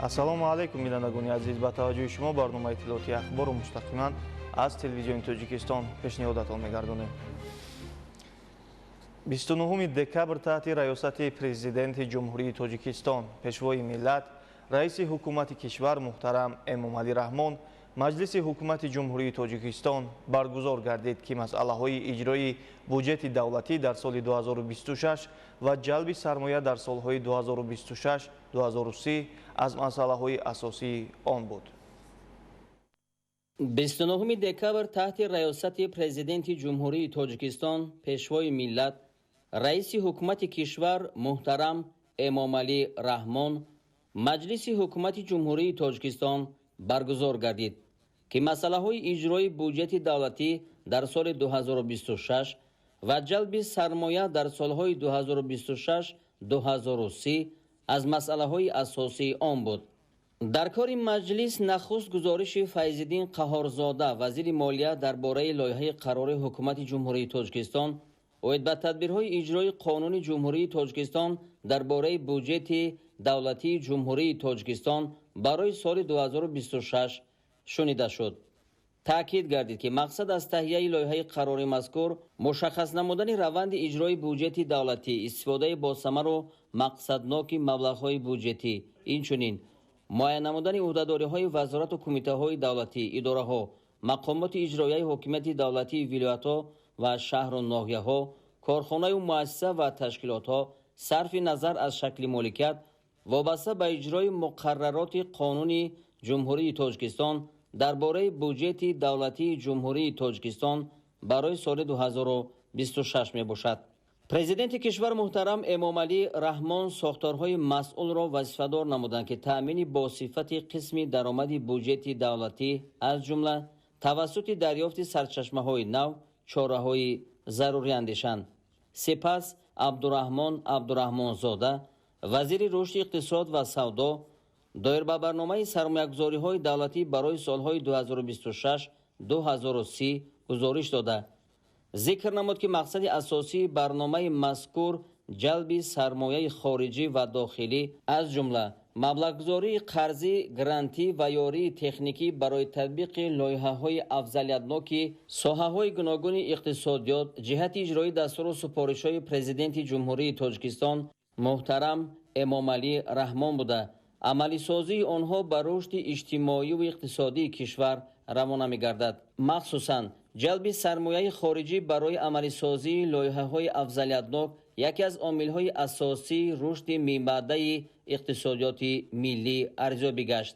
Ассалому алайкум, бинандагони азиз. Ба таваҷҷӯҳи шумо барномаи иттилоотии ахборро мустақиман аз телевизиони Тоҷикистон пешниҳодатон мегардонем. 29 декабр таҳти раёсати Президенти Ҷумҳурии Тоҷикистон, Пешвои миллат, Раиси Ҳукумати кишвар муҳтарам Эмомалӣ Раҳмон Маҷлиси Ҳукумати Ҷумҳурии Тоҷикистон баргузор гардид, ки масъалаҳои иҷрои буҷети давлатӣ дар соли 2026 ва ҷалби сармоя дар солҳои 2026-2030 аз масъалаҳои асосии он буд. 29 декабр таҳти раёсати Президенти Ҷумҳурии Тоҷикистон, Пешвои миллат, Раиси Ҳукумати кишвар муҳтарам Эмомалӣ Раҳмон Маҷлиси Ҳукумати Ҷумҳурии Тоҷикистон баргузор гардид, ки масъалаҳои иҷрои буҷети давлатӣ дар соли 2026 ва ҷалби сармоя дар солҳои 2026-2030 аз масъалаҳои асосии он буд. Дар кори маҷлис нахуст гузориши Файзиддин Қаҳорзода, вазири молия, дар бораи лоиҳаи қарори Ҳукумати Ҷумҳурии Тоҷикистон оид ба тадбирҳои иҷрои Қонуни Ҷумҳурии Тоҷикистон дар бораи буҷети давлатии Ҷумҳурии Тоҷикистон барои соли 2026 шунида шуд. Таъкид гардид, ки мақсад аз таҳияи лоиҳаи қарори мазкур мушаххас намудани раванди иҷрои буҷети давлатӣ, истифодаи босамару мақсадноки маблағҳои буҷетӣ, инчунин муайян намудани ӯҳдадориҳои вазорату кумитаҳои давлатӣ, идораҳо, мақомоти иҷроияи ҳокимияти давлатии вилоятҳо ва шаҳру ноҳияҳо, корхонаю муассиса ва ташкилотҳо сарфи назар аз шакли моликият вобаста ба иҷрои муқаррароти Қонуни Ҷумҳурии Тоҷикистон дар бораи буҷети давлатии Ҷумҳурии Тоҷикистон барои соли 2026 мебошад. Президенти кишвар муҳтарам Эмомалӣ Раҳмон сохторҳои масъулро вазифадор намуданд, ки таъмини босифати қисми даромади буҷети давлатӣ, аз ҷумла тавассути дарёфти сарчашмаҳои нав, чораҳои зарурӣ андешанд. Сипас Абдураҳмон Абдураҳмонзода, вазири рушди иқтисод ва савдо, доир ба барномаи сармоягузориҳои давлатӣ барои солҳои 2026-2030 гузориш дода, зикр намуд, ки мақсади асосии барномаи мазкур ҷалби сармояи хориҷӣ ва дохилӣ, аз ҷумла маблағгузории қарзӣ, грантӣ ва ёрии техникӣ барои татбиқи лоиҳаҳои афзалиятноки соҳаҳои гуногуни иқтисодиёт ҷиҳати иҷрои дастуру супоришҳои Президенти Ҷумҳурии Тоҷикистон муҳтарам Эмомалӣ Раҳмон буда, амалисозии онҳо ба рушди иҷтимоию иқтисодии кишвар равона мегардад. Махсусан ҷалби сармояи хориҷӣ барои амалисозии лоиҳаҳои афзалиятнок яке аз омилҳои асосии рушди минбаъдаи иқтисодиёти миллӣ арзёбӣ гашт.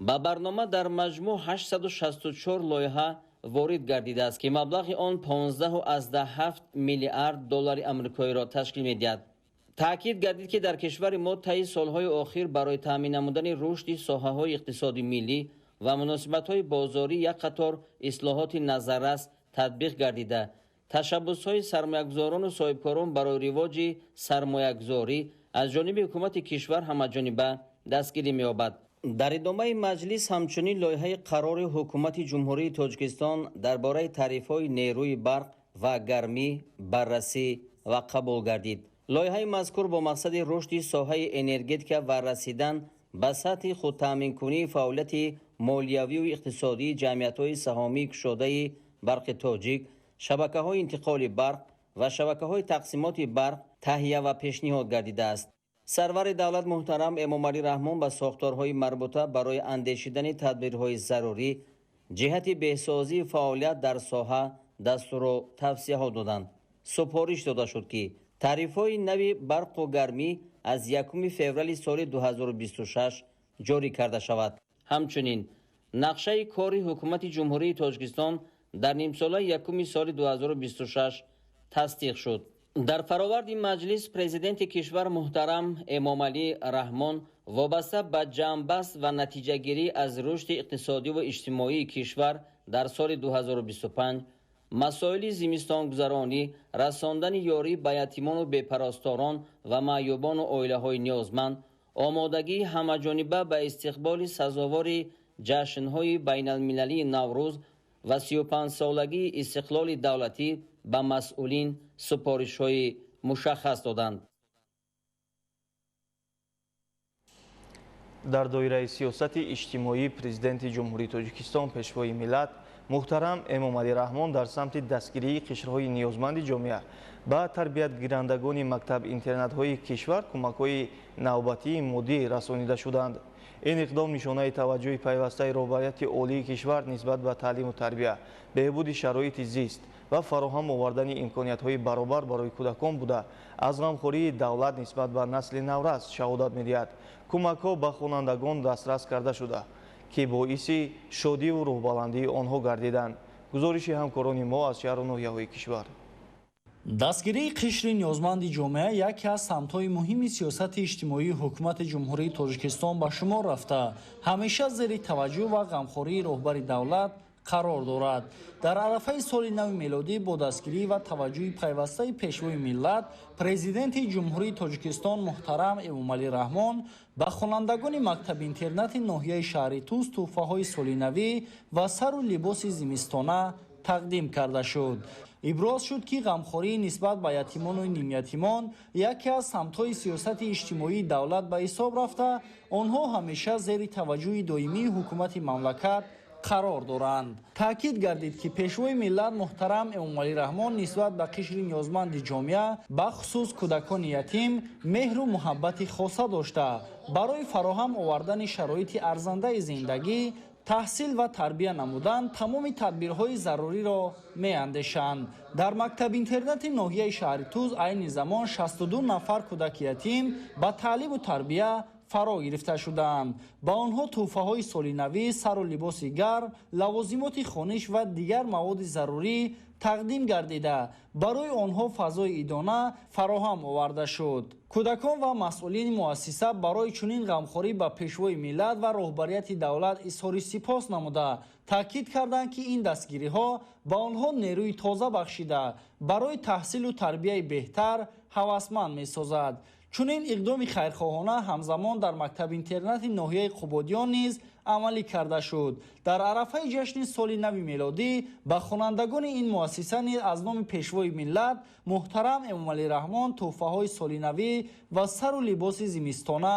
Ба барнома дар маҷмӯъ 864 лоиҳа ворид гардидааст, ки маблағи он 15,7 миллиард доллари амрикоиро ташкил медиҳад. Таъкид гардид, ки дар кишвари мо таи солҳои охир барои таъмин намудани рушди соҳаҳои иқтисоди миллӣ ва муносибатҳои бозорӣ як қатор ислоҳоти назаррас татбиқ гардида, ташаббусҳои сармоягузорону соҳибкорон барои ривоҷи сармоягузорӣ аз ҷониби ҳукумати кишвар ҳамаҷониба дастгирӣ меёбад. Дар идомаи маҷлис ҳамчунин лоиҳаи қарори Ҳукумати Ҷумҳурии Тоҷикистон дар бораи тарифҳои нерӯи барқ ва гармӣ баррасӣ ва қабул гардид. Лоиҳаи мазкур бо мақсади рушди соҳаи энергетика ва расидан ба сатҳи худтаъминкунии фаъолияти молиявию иқтисодии ҷамъиятҳои саҳомии кушодаи барқи тоҷик, шабакаҳои интиқоли барқ ва шабакаҳои тақсимоти барқ таҳия ва пешниҳод гардидааст. Сарвари давлат муҳтарам Эмомалӣ Раҳмон ба сохторҳои марбута барои андешидани тадбирҳои зарурӣ ҷиҳати беҳсозии фаъолият дар соҳа дастуру тавсияҳо доданд. Супориш дода шуд, ки тарифҳои нави барқу гармӣ аз 1 феврали соли 2026 ҷорӣ карда шавад. Ҳамчунин нақшаи кори Ҳукумати Ҷумҳурии Тоҷикистон дар нимсолаи якуми соли 2026 тасдиқ шуд. Дар фароварди маҷлис Президенти кишвар муҳтарам Эмомалӣ Раҳмон вобаста ба ҷамъбаст ва натиҷагирӣ аз рушди иқтисодиву иҷтимоии кишвар дар соли 2025, масоили зимистонгузаронӣ, расондани ёрӣ ба ятимону бепарасторон ва маъюбону оилаҳои ниёзманд, омодагии ҳамаҷониба ба истиқболи сазовори ҷашнҳои байналмилалии Наврӯз ва 35-солагии истиқлоли давлатӣ ба масъулин супоришҳои мушаххас доданд. Дар доираи сиёсати иҷтимоии Президенти Ҷумҳурии Тоҷикистон, Пешвои миллат муҳтарам Эмомалӣ Раҳмон дар самти дастгирии қишрҳои ниёзманди ҷомеа ба тарбиятгирандагони мактаб-интернатҳои кишвар кӯмакҳои навбатии моддӣ расонида шуданд. Ин иқдом нишонаи таваҷҷӯҳи пайвастаи роҳбарияти олии кишвар нисбат ба таълиму тарбия, беҳбуди шароити зист ва фароҳам овардани имкониятҳои баробар барои кӯдакон буда, аз ғамхории давлат нисбат ба насли наврас шаҳодат медиҳад. Кӯмакҳо ба хонандагон дастрас карда шуда, ки боиси шодиву рӯҳбаландии онҳо гардиданд. Гузориши ҳамкорони мо аз шаҳру ноҳияҳои кишвар. Дастгирии қишри ниёзманди ҷомеа яке аз самтҳои муҳими сиёсати иҷтимоии Ҳукумати Ҷумҳурии Тоҷикистон ба шумор рафта, ҳамеша зери таваҷҷӯҳ ва ғамхории роҳбари давлат қарор дорад. Дар арафаи соли нави мелодӣ бо дастгирӣ ва таваҷҷӯҳи пайвастаи Пешвои миллат, Президенти Ҷумҳурии Тоҷикистон муҳтарам Эмомалӣ Раҳмон ба хонандагони мактаби-интернати ноҳияи шаҳри Тӯс тӯҳфаҳои солинавӣ ва сару либоси зимистона тақдим карда шуд. Иброз шуд, ки ғамхорӣ нисбат ба ятимону нимятимон яке аз самтҳои сиёсати иҷтимоии давлат ба ҳисоб рафта, онҳо ҳамеша зери таваҷҷӯҳи доимии ҳукумати мамлакат қарор доранд. Таъкид гардид, ки Пешвои миллат муҳтарам Эмомалӣ Раҳмон нисбат ба қишри ниёзманди ҷомеа, бахусус кӯдакони ятим, меҳру муҳаббати хоса дошта, барои фароҳам овардани шароити арзандаи зиндагӣ, таҳсил ва тарбия намудан тамоми тадбирҳои заруриро меандешанд. Дар мактаби-интернати ноҳияи шаҳри Тӯз айни замон 62 нафар кӯдаки ятим ба таълиму тарбия фаро гирифта шудаанд. Ба онҳо тӯҳфаҳои солинавӣ, сару либоси гарм, лавозимоти хониш ва дигар маводи зарурӣ тақдим гардида, барои онҳо фазои идона фароҳам оварда шуд. Кӯдакон ва масъулини муассиса барои чунин ғамхорӣ ба Пешвои миллат ва роҳбарияти давлат изҳори сипос намуда, таъкид карданд, ки ин дастгириҳо ба онҳо нерӯи тоза бахшида, барои таҳсилу тарбияи беҳтар ҳавасманд месозад. Чунин иқдоми хайрхоҳона ҳамзамон дар мактаби-интернати ноҳияи Қубодиён низ амалӣ карда шуд. Дар арафаи ҷашни соли нави мелодӣ ба хонандагони ин муассиса низ аз номи Пешвои миллат муҳтарам Эмомалӣ Раҳмон тӯҳфаҳои солинавӣ ва сару либоси зимистона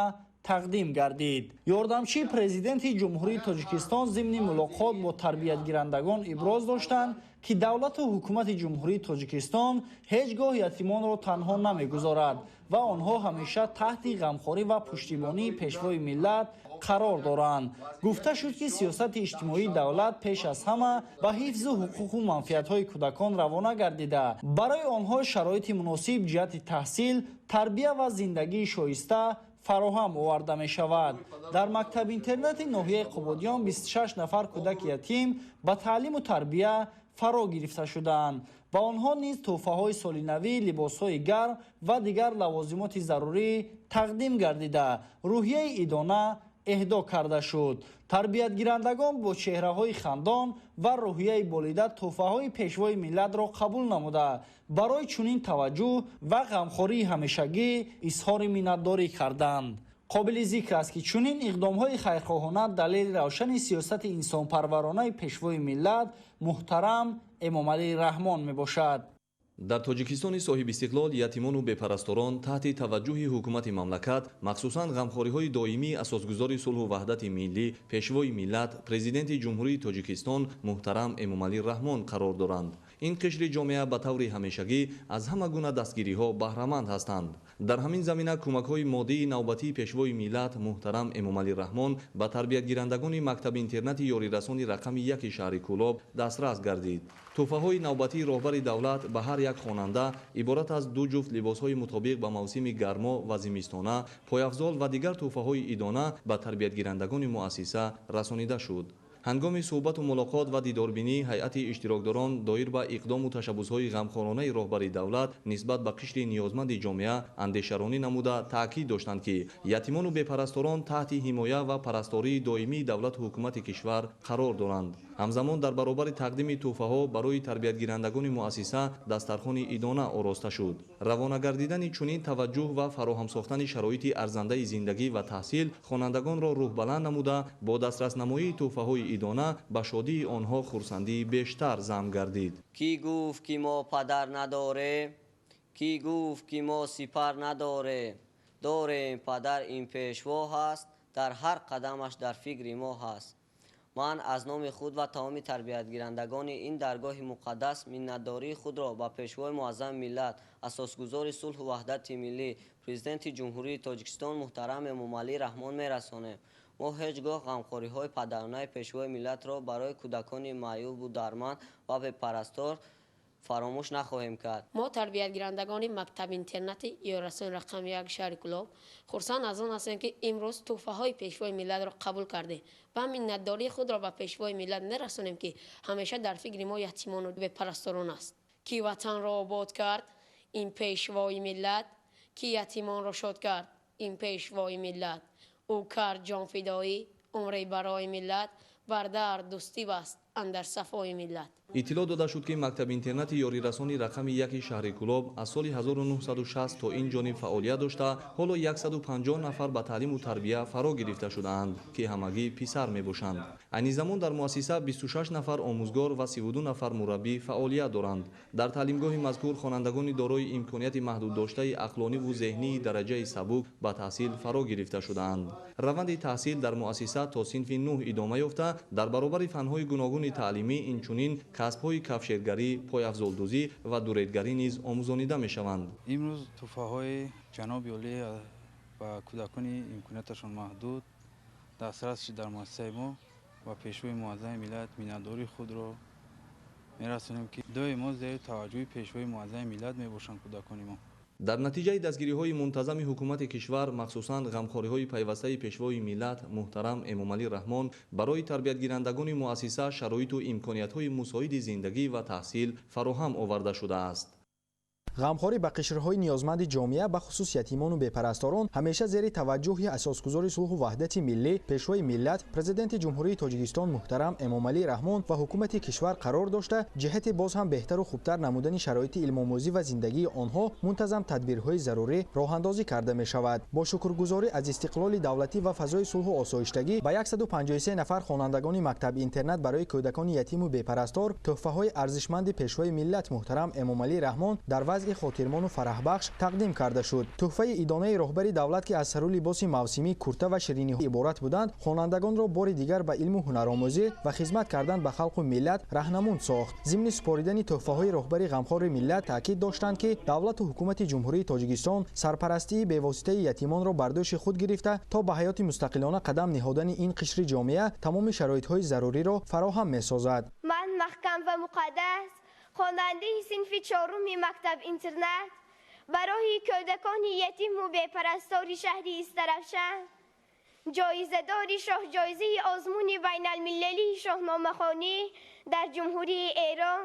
тақдим гардид. Ёрдамчии Президенти Ҷумҳурии Тоҷикистон зимни мулоқот бо тарбиятгирандагон иброз доштанд, ки давлату ҳукумати Ҷумҳурии Тоҷикистон ҳеҷ гоҳ ятимонро танҳо намегузорад ва онҳо ҳамеша таҳти ғамхорӣ ва пуштибонии Пешвои миллат қарор доранд. Гуфта шуд, ки сиёсати иҷтимоии давлат пеш аз ҳама ба ҳифзу ҳуқуқу манфиатҳои кӯдакон равона гардида, барои онҳо шароити муносиб ҷиҳати таҳсил, тарбия ва зиндагии шоиста фароҳам оварда мешавад. Дар мактаби-интернати ноҳияи Қубодиён 26 нафар кӯдаки ятим ба таълиму тарбия фаро гирифта шудаанд. Ба онҳо низ тӯҳфаҳои солинавӣ, либосҳои гарм ва дигар лавозимоти зарурӣ тақдим гардида, рӯҳияи идона эҳдо карда шуд. Тарбиятгирандагон бо чеҳраҳои хандон ва рӯҳияи болида тӯҳфаҳои Пешвои миллатро қабул намуда, барои чунин таваҷҷӯҳ ва ғамхории ҳамешагӣ изҳори миннатдорӣ карданд. Қобили зикр аст, ки чунин иқдомҳои хайрхоҳона далели равшани сиёсати инсонпарваронаи Пешвои миллат муҳтарам Эмомалӣ Раҳмон мебошад. Дар Тоҷикистони соҳибистиқлол ятимону бепарасторон таҳти таваҷҷӯҳи ҳукумати мамлакат, махсусан ғамхориҳои доимии асосгузори сулҳу ваҳдати миллӣ, Пешвои миллат, Президенти Ҷумҳурии Тоҷикистон муҳтарам Эмомалӣ Раҳмон қарор доранд. Ин қишри ҷомеа ба таври ҳамешагӣ аз ҳама гуна дастгириҳо баҳраманд ҳастанд. Дар ҳамин замина кӯмакҳои моддии навбатии Пешвои миллат муҳтарам Эмомалӣ Раҳмон ба тарбиятгирандагони мактаби-интернати ёрирасони рақами яки шаҳри Кӯлоб дастрас гардид. Тӯҳфаҳои навбатии роҳбари давлат ба ҳар як хонанда иборат аз ду ҷуфт либосҳои мутобиқ ба мавсими гармо ва зимистона, пойафзол ва дигар тӯҳфаҳои идона ба тарбиятгирандагони муассиса расонида шуд. Ҳангоми суҳбату мулоқот ва дидорбинӣ ҳайати иштирокдорон доир ба иқдому ташаббусҳои ғамхоронаи роҳбари давлат нисбат ба қишри ниёзманди ҷомеа андешаронӣ намуда, таъкид доштанд, ки ятимону бепарасторон таҳти ҳимоя ва парастории доимии давлату ҳукумати кишвар қарор доранд. Ҳамзамон дар баробари тақдими тӯҳфаҳо барои тарбиятгирандагони муассиса дастархони идона ороста шуд. Равона гардидани чунин таваҷҷӯҳ ва фароҳам сохтани шароити арзандаи зиндагӣ ва таҳсил хонандагонро рӯҳбаланд намуда, бо дастраснамоии тӯҳфаҳои идона ба шодии онҳо хурсандии бештар зам гардид. Кӣ гуфт, ки мо падар надорем? Кӣ гуфт, ки мо сипар надорем? Дорем падар, ин Пешво ҳаст. Дар ҳар қадамаш дар фикри мо ҳаст. Ман аз номи худ ва тамоми тарбиятгирандагони ин даргоҳи муқаддас миннатдории худро ба Пешвои Муаззами миллат, асосгузори сулҳу ваҳдати миллӣ, Президенти Ҷумҳурии Тоҷикистон муҳтарам Эмомалӣ Раҳмон мерасонем. Мо ҳеҷ гоҳ ғамхориҳои падаронаи Пешвои миллатро барои кӯдакони маъюбу дарманд ва бепарастор фаромӯш нахоҳем кард. Мо тарбиятгирандагони мактаб-интернати Ёрирасон рақами 1 шаҳри Кӯлоб хурсанд аз он ҳастем, ки имрӯз тӯҳфаҳои Пешвои миллатро қабул кардем ва миннатдории худро ба Пешвои миллат мерасонем, ки ҳамеша дар фикри мо ятимону бепарасторон аст. Ки ватанро обод кард, ин Пешвои миллат, ки ятимонро шод кард, ин Пешвои миллат. Ӯ кард ҷонфидоӣ умре барои миллат, бар дард дӯстӣ баст андар сафои миллат. Иттилоъ дода шуд, ки мактаби-интернати Ёрирасони рақами 1 шаҳри Кӯлоб аз соли 1960 то ин ҷониб фаъолият дошта, ҳоло 150 нафар ба таълиму тарбия фаро гирифта шудаанд, ки ҳамагӣ писар мебошанд. Айни замон дар муассиса 26 нафар омӯзгор ва 32 нафар мураббӣ фаъолият доранд. Дар таълимгоҳи мазкур хонандагони дорои имконияти маҳдуддоштаи ақлониву зеҳнии дараҷаи сабук ба таҳсил фаро гирифта шудаанд. Раванди таҳсил дар муассиса то синфи 9 идома ёфта, дар баробари фанҳои гуногуни таълимӣ инчунин касбҳои кафшергарӣ, пойафзолдӯзӣ ва дуредгарӣ низ омӯзонида мешаванд. Имрӯз тӯҳфаҳои ҷаноби олӣ ба кӯдакони имконияташон маҳдуд дастрас шуд дар муассисаи мо ва Пешвои Муаззами миллат миннатдории худро мерасонем, ки доимо зери таваҷҷӯҳи Пешвои Муаззами миллат мебошанд кӯдакони мо. Дар натиҷаи дастгириҳои мунтазами ҳукумати кишвар, махсусан ғамхориҳои пайвастаи Пешвои миллат муҳтарам Эмомалӣ Раҳмон барои тарбиятгирандагони муассиса шароиту имкониятҳои мусоиди зиндагӣ ва таҳсил фароҳам оварда шудааст. Ғамхорӣ ба қишрҳои ниёзманди ҷомеа, бахусус ятимону бепарасторон, ҳамеша зери таваҷҷӯҳи асосгузори сулҳу ваҳдати миллӣ, Пешвои миллат, Президенти Ҷумҳурии Тоҷикистон муҳтарам Эмомалӣ Раҳмон ва ҳукумати кишвар қарор дошта, ҷиҳати боз ҳам беҳтару хубтар намудани шароити илмомӯзӣ ва зиндагии онҳо мунтазам тадбирҳои зарурӣ роҳандозӣ карда мешавад. Бо шукргузорӣ аз истиқлоли давлатӣ ва фазои сулҳу осоиштагӣ ба 153 нафар хонандагони мактаб-интернат барои кӯдакони ятиму бепарастор тӯҳфаҳои арзишманди Пешвои миллат муҳтарам Эмомалӣ Раҳмон дар вазъи хотирмону фараҳбахш тақдим карда шуд. Тӯҳфаи идонаи роҳбари давлат, ки аз сару либоси мавсимӣ, курта ва шириниҳо иборат буданд, хонандагонро бори дигар ба илму ҳунаромӯзӣ ва хизмат кардан ба халқу миллат раҳнамун сохт. Зимни супоридани тӯҳфаҳои роҳбари ғамхори миллат таъкид доштанд, ки давлату ҳукумати Ҷумҳурии Тоҷикистон сарпарастии бевоситаи ятимонро бар дӯши худ гирифта, то ба ҳаёти мустақилона қадам ниҳодани ин қишри ҷомеа тамоми шароитҳои заруриро фароҳам месозад. Ман маҳкам ва муқаддас, хонандаи синфи 4-уми мактаб-интернат барои кӯдакони ятиму бепарастори шаҳри Истаравшан, ҷоизадори шоҳҷоизаи озмуни байналмилалии шоҳномахонӣ дар Ҷумҳурии Эрон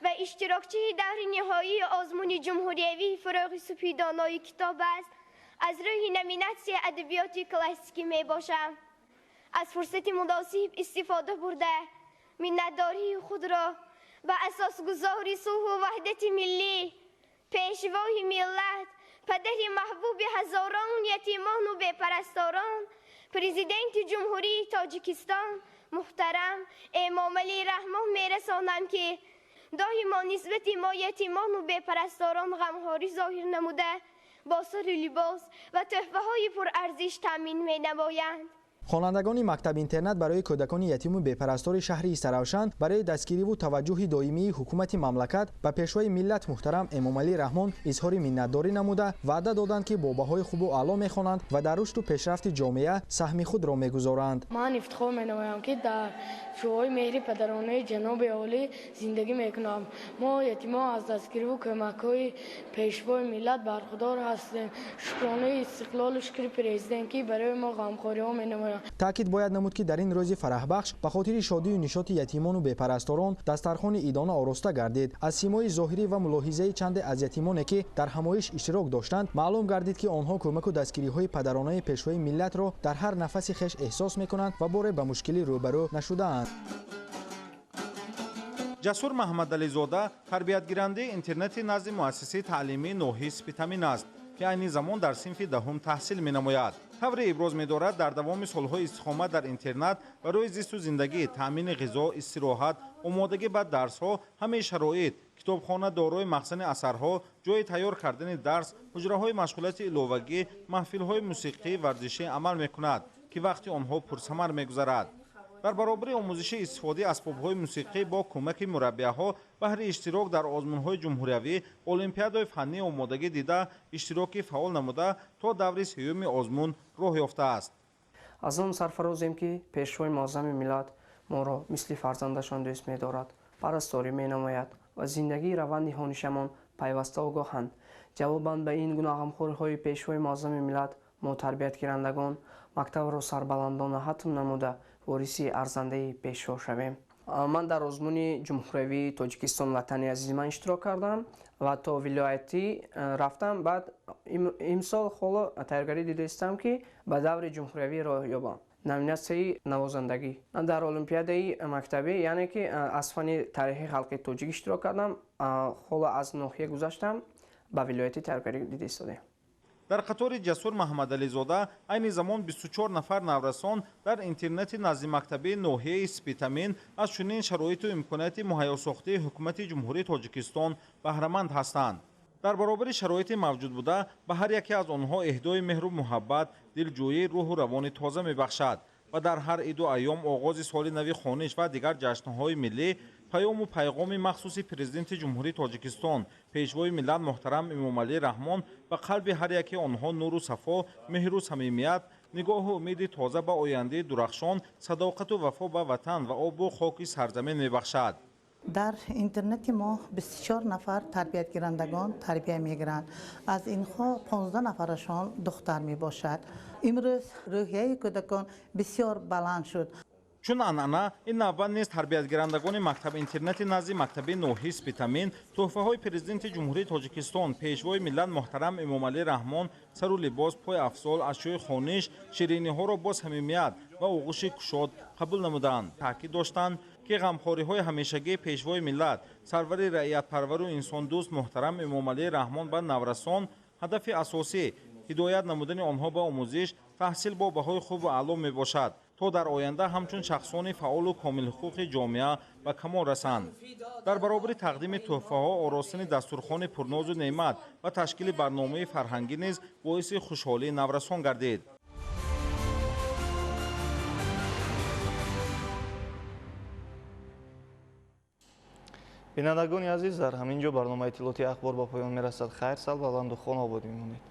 ва иштирокчии даври ниҳоии озмуни ҷумҳуриявии Фурӯғи супидонои китоб аст, аз рӯи номинатсияи адабиёти классикӣ мебошам. Аз фурсати муносиб истифода бурда, миннатдории худро ба асосгузори сулҳу ваҳдати миллӣ, Пешвои миллат, падари маҳбуби ҳазорон ятимону бепарасторон, Президенти Ҷумҳурии Тоҷикистон муҳтарам Эмомалӣ Раҳмон мерасонам, ки доимо нисбати мо ятимону бепарасторон ғамхорӣ зоҳир намуда, бо сару либос ва тӯҳфаҳои пурарзиш таъмин менамоянд. Хонандагони мактаб-интернат барои кӯдакони ятиму бепарастори шаҳри Истаравшан барои дастгириву таваҷҷӯҳи доимии ҳукумати мамлакат ба Пешвои миллат муҳтарам Эмомалӣ Раҳмон изҳори миннатдорӣ намуда, ваъда доданд, ки бо баҳои хубу аъло мехонанд ва дар рушду пешрафти ҷомеа саҳми худро мегузоранд. Ман ифтихор менамоям, ки дар шӯъои меҳри падаронаи ҷаноби олӣ зиндагӣ мекунам. Мо ятимон аз дастгириву кӯмакҳои Пешвои миллат бархудор ҳастем. Шукронаи истиқлолу шукри президент, ки барои мо ғамхориҳо менамоянд. Таъкид бояд намуд, ки дар ин рӯзи фараҳбахш ба хотири шодию нишоти ятимону бепарасторон дастархони идона ороста гардид. Аз симои зоҳирӣ ва мулоҳизаи чанде аз ятимоне, ки дар ҳамоиш иштирок доштанд, маълум гардид, ки онҳо кӯмаку дастгириҳои падаронаи Пешвои миллатро дар ҳар нафаси хеш эҳсос мекунанд ва боре ба мушкилӣ рӯбарӯ нашудаанд. Ҷасур Маҳмадализода тарбиятгирандаи интернати назди муассисаи таълимии ноҳияи Спитамин аст, ки айни замон дар синфи 10 таҳсил менамояд. Тавре иброз медорад, дар давоми солҳои истиқомат дар интернат барои зисту зиндагӣ, таъмини ғизо, истироҳат, омодагӣ ба дарсҳо, ҳамаи шароит, китобхона дорои махзани асарҳо, ҷойи тайёр кардани дарс, ҳуҷраҳои машғулияти иловагӣ, маҳфилҳои мусиқӣ, варзишӣ амал мекунад. ки вақти онҳо пурсамар мегузарад. Дар баробари омӯзиши истифодаи асбобҳои мусиқӣ бо кӯмаки мураббияҳо баҳри иштирок дар озмунҳои ҷумҳуриявӣ, олимпиадаҳои фаннӣ омодагӣ дида, иштироки фаъол намуда то даври сеюми озмун роҳ ёфтааст. Аз он сарфарозем, ки Пешвои муаззами миллат моро мисли фарзандашон дӯст медорад, парасторӣ менамояд ва зиндагии раванди хонишамон пайваста огоҳанд. Ҷавобан ба ин гуна ғамхориҳои Пешвои муаззами миллат, мо тарбиятгирандагон мактабро сарбаландона хатм намуда вориси арзандаи Пешво шавем. Ман дар озмуни ҷумҳуриявии Тоҷикистон Ватани азизи ман иштирок кардам ва то вилоятӣ рафтам. Баъд имсол ҳоло тайёргарӣ дидаистам, ки ба даври ҷумҳуриявӣ роҳ ёбам. Номинатсияи навозандагӣ. Дар олимпиадаи мактабӣ, яъне ки аз фанни таърихи халқи тоҷик иштирок кардам. Ҳоло аз ноҳия гузаштам, ба вилоятӣ тайёргарӣ дида истодаем. Дар қатори Ҷасур Маҳмадализода айни замон 24 нафар наврасон дар интернати наздимактабии ноҳияи Спитамен аз чунин шароиту имконияти муҳайёсохтаи ҳукумати Ҷумҳурии Тоҷикистон баҳраманд ҳастанд. Дар баробари шароити мавҷуд буда ба ҳар яке аз онҳо эҳдои меҳру муҳаббат, дилҷӯӣ, рӯҳу равони тоза мебахшад ва дар ҳар иду айём, оғози соли нави хониш ва дигар ҷашнҳои миллӣ паёму пайғоми махсуси Президенти Ҷумҳурии Тоҷикистон, Пешвои миллат муҳтарам Эмомалӣ Раҳмон ба қалби ҳар яке онҳо нуру сафо, меҳру самимият, нигоҳу умеди тоза ба ояндаи дурахшон, садоқату вафо ба ватан ва обу хоки сарзамин мебахшад. Дар интернати мо 24 нафар тарбиятгирандагон тарбия мегиранд. Аз инҳо 15 нафарашон духтар мебошад. Имрӯз рӯҳияи кӯдакон бисёр баланд шуд. Чун анъана, ин навбат низ тарбиятгирандагони мактаб-интернати назди мактаби ноҳияи Спитамен тӯҳфаҳои Президенти Ҷумҳурии Тоҷикистон, Пешвои миллат муҳтарам Эмомалӣ Раҳмон, сару либос, пойафзол, ашёи хониш, шириниҳоро бо самимият ва оғӯши кушод қабул намуданд. Таъкид доштанд, ки ғамхориҳои ҳамешагии Пешвои миллат, сарвари раиятпарвару инсондӯст муҳтарам Эмомалӣ Раҳмон ба наврасон ҳадафи асосӣ ҳидоят намудани онҳо ба омӯзиш, таҳсил бо баҳои хубу аъло мебошад, то дар оянда ҳамчун шахсони фаъолу комилҳуқуқи ҷомеа ба камол расанд. Дар баробари тақдими тӯҳфаҳо, оростани дастурхони пурнозу неъмат ва ташкили барномаи фарҳангӣ низ боиси хушҳолии наврасон гардид. Бинандагони азиз, дар ҳамин ҷо барномаи иттилоотии Ахбор ба поён мерасад. Хайр, салбаланду хонобод мемонед.